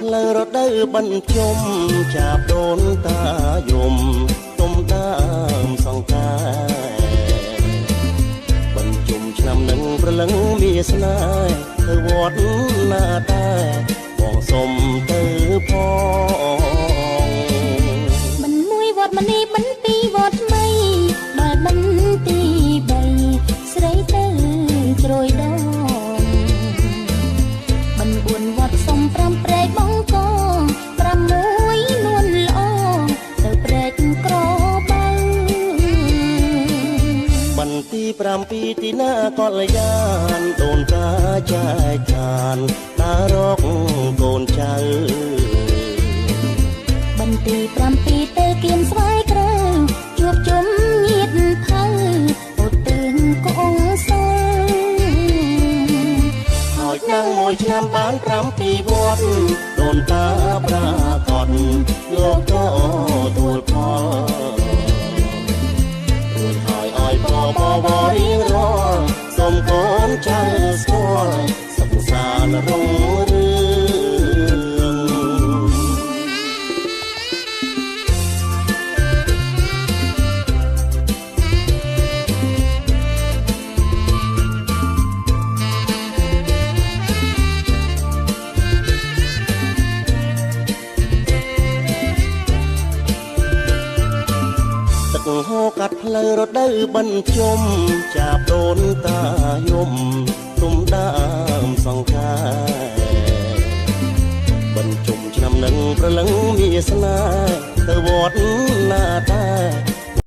ផ្លូវរដូវបិណ្ឌជុំ ចាបដូនតាយំទុំដើមសង្កែ បិណ្ឌជុំឆ្នាំនឹងប្រលឹងមានស្នេហ៍ ទៅវត្តណាតែបងសុំទៅផង បិណ្ឌមួយវត្តមនី បិណ្ឌពីរវត្តថ្មី ដល់បិណ្ឌទី3ស្រីទៅជ្រោយដង បិណ្ឌ4វត្តសុំ5ព្រែកបងក6នួនល្អទៅព្រែកក្របើ បិណ្ឌទី7ទីណាកល្យាន ដូនតាចែកឋានដើររកកូនចៅ បិណ្ឌទី7ទៅគៀនស្វាយក្រៅ ជួបជុំញាតិផៅអូទឿនកងសិល ហើយឆ្នាំមួយឆ្នាំបាន7វត្ត ដូនតាប្រាកដលោកទទួលផល រួចហើយឲ្យបបវរៀងរាល់ សូមកូនចៅស្គាល់សុខសាន្តរុងរឿង។ ទឹកហូរកាត់ផ្លូវរដូវបិណ្ឌជុំ ចាបដូនតាយំទុំដើមសង្ខែ បិណ្ឌជុំឆ្នាំនឹងប្រលឹងមានស្នេហ៍ ទៅវត្តណា